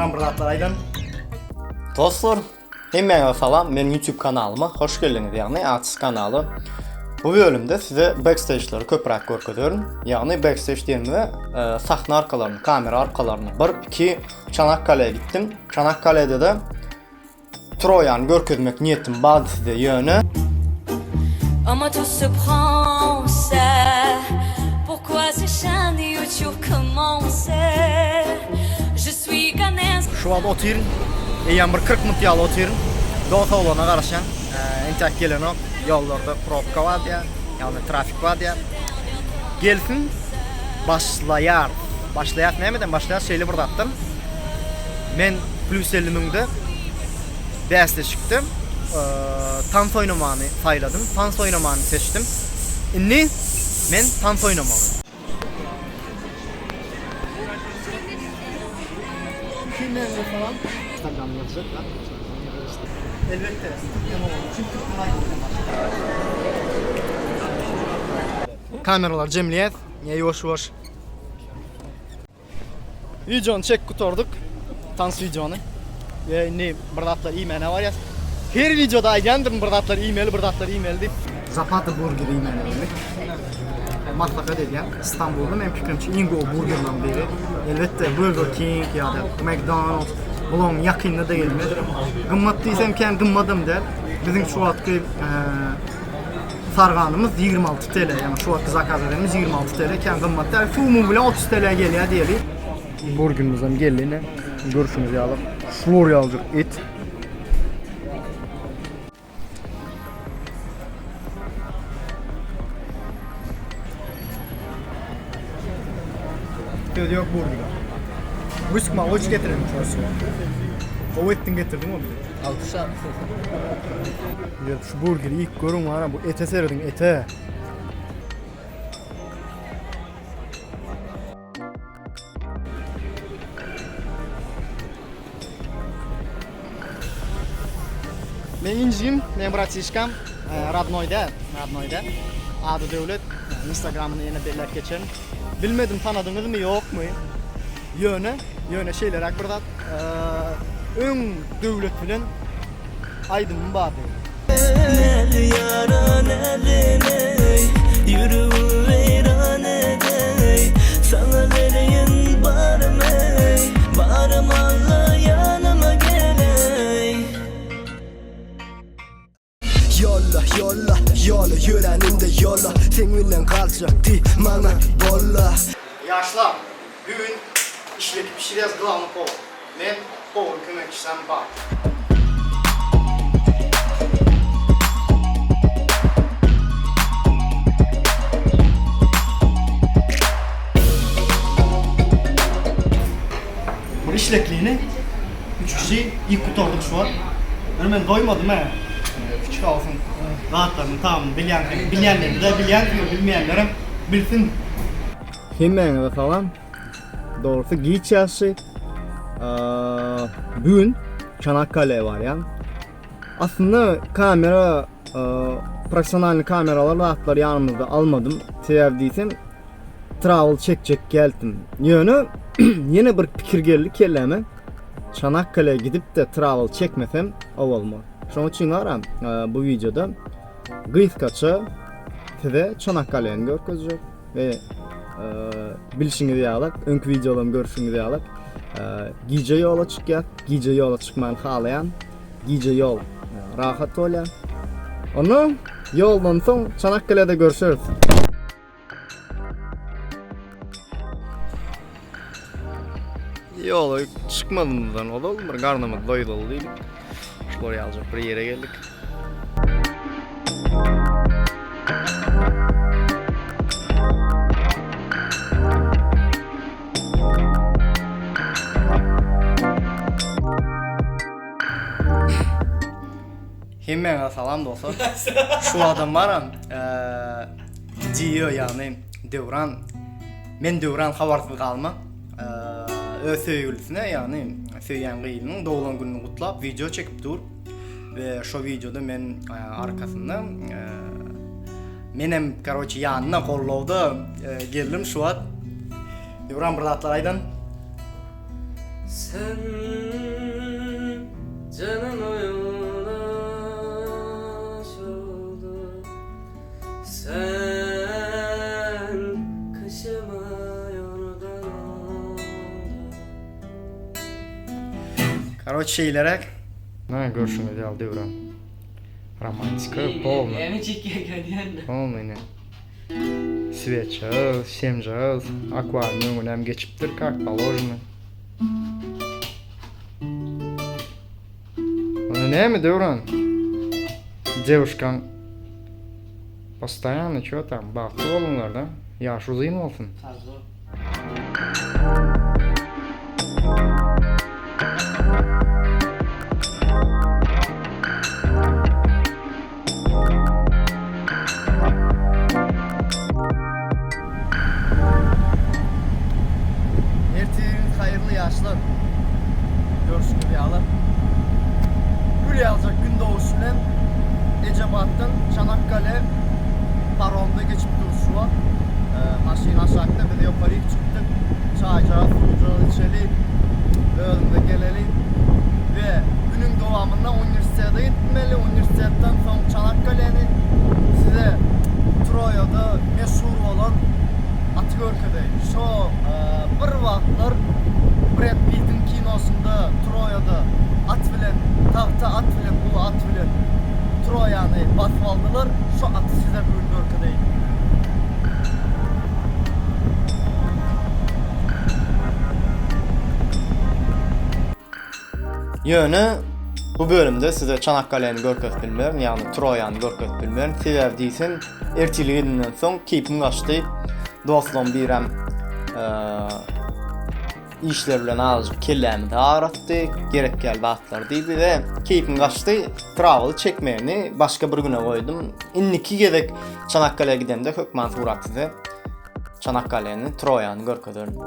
Döwran bir zatlar aýdan. Dostlar, hemmäňize salam. Meniň YouTube kanalyma hoş geldiňiz, ýagny Artist kanaly. Bu bölümde size backstage'leri köpräk görkezerin. Ýagny backstage diýenimize e, sahna arkalaryny, kamera arkalaryny. 1 2 Çanakkale'ye gitdim. Çanakkale'de de Troýany görkezmek niýetim bardy size ýöne. Ama tout se prend ça Pourquoi ces chaînes YouTube commence Je suis qu'un Şu wagt otyryn. Eýýäm bir 40 minut ýaly otyryn. Dos oglana garaşýan. Entäk gelenok. Ýollarda probka bar diýýär. Ýagny trafik bar diýýär. Gelsin başlaýar. Başlaýas nämeden başlaýas şeýle bir zatdan. Men plus 50 müňde bäsleşikde tans oýnamany saýladym, tans oýnamany seçdim. Indi men tans oýnamaly. Elbetde, türkmen bolany üçin türkmen aýdymy bilen başlaýarys. Kameralary jemleýäs, ýuwaş-ýuwaş. Wideony çekip gutardyk. Tans wideony. We indi bir zatlar iýmäne barýas. Her wideoda aýdýandyryn bir zatlar iýmeli, bir zatlar iýmeli diýip. Zapata burger iýmäne geldik. Maslahat edýän. Istanbulda meniň pikirimçe iň gowy burgerleriň biri. Elbetde Burger King ýa-da McDonald's bularyň ýakynda-da gelmez. Gymmat diýsem kän gymmadam däl. Biziň şu wagtky Sarganymyz 26 TL, ýagny şu wagtky zakaz edenimiz 26 TL, kän gymmat däl. Suwumyň bilen 30 TL gelýär diýeli. Burgerimiz hem geldi ine. Görşüňiz ýaly, şular ýalyjyk et. Söz ýok burgere. Whisky magoç getirelim şosu. Gowy etdiň getirdiň ony. Alkyş Gelip şu burgeri iýip görüň wara bu ete serediň ete. Men injim, men bratişkam, e, radnoý däl, radnoý däl. Ady Döwlet, e, Instagramyny ýene belläp geçerin. Bilmedim tanadyňyzmy, ýokmy? Ýöne, ýöne şeýleräk bir zat, e, öň Döwlet bilen aýdymym bardy. Näli ýara näleneý, Ýüregimi weýran edeý, Saňa bereýin barym eý, Barym Alla ýanyma geleý. Ýolla, ýolla, ýola ýöränimde ýola Seň bilen galjak diý maňa bolla. Ýaşlar, bu gün işleki bişirýäs glawny powar. Men powar kömekçisem bar. Bir işleklini üç kişi iýip gutardyk şu wagt. Ýöne men doýmadym hä. Küçük awusyň zatlaryny tamyny bilýän bilýänleri-de bilýänsiňiz, bilmeýänlerem bilsin. Hemmäňize salam. Dogrusy giç ýagşy. Bu gün Çanakkale'ye barýan. Aslynda kamera professionalny kameralar zatlar ýanymyzda almadym. Sebäbi diýsem travel çekjek geldim. Ýöne ýene bir pikir geldi kelläme. Çanakkale'ye gidip-de travel çekmesem o bolmaz. Şonuň üçin garam bu wideoda gysgaça size Çanakkale'ni görkezjek we bilşiňiz ýaly, öňki wideolarym görşüňiz ýaly, gije ýola çykýas. Gije ýola çykmany halaýan. Gije ýol rahat bolýar. Onda ýoldan soň Çanakkale'de görşeris. Ýola çykmazymyzdan ozal bir garnymyz doýdaly diýdik. Şular ýalyjak bir ýere geldik. Hemmäňize salam dostlar. Şu adam baram, Dio ýagny Döwran men Döwran habarsyz galma. Öz söýgülisine ýagny söýýän gyzynyň doglan gününi gutlap wideo çekip dur. We şo wideoda men arkasynda menem karoçe ýanyna gollawda geldim şu wagt. Döwran bir zatlar aýdan. Sen janyma ýoldaş olduň Sen kyşyma ýorgan olduň. Karoç şeýleräk. Na görşüňiz ýaly döwran. Romantika polny. Näme çekýän gelýän? Polny ne. Sveçaz, semjaz, akwaryumyň öňünem geçipdir kak položeno. Onda näme döwran? Dewuşkaň postoýanno ço tam bagtly boluňlar da. Ýaş uzyn bolsun. Ertiriňiz haýyrly ýaşlar. Görşüňiz ýaly gül ýaljak gün doguş bilen Ejebatdan Çanakkale paromda geçip durus şu wagt. Maşyn aşakda biz ýokaryk çykdyk. Çaýjagaz suwjagaz içeli. Özümize geleli we günüň dowamynda uniwersitete gitmeli. Uniwersitetden soň Çanakkaleni size Troýada meşhur bolan aty görkezeýin. Şo bir wagtlar Bred Pittiň kinosynda Troýada at bilen, tagta at bilen, uly at bilen Troýany basyp aldylar. Şo aty size bu gün görkezeýin. Ýöne bu bölümde size Çanakkaleni görkezip bilmerin, ýagny Troýany görkezip bilmerin. Sebäbi diýseň, ertirlik edenden soň keýpim gaçdy. Dostlaryň birem işler bilen azajyk kellämi dartdy, gerek ýaly zatlar diýdi we keýpim gaçdy. Travel çekmegini başga bir güne goýdum. Indiki gezek Çanakkalä gidemde hökman surat size Çanakkaleni, Troýany görkezerin.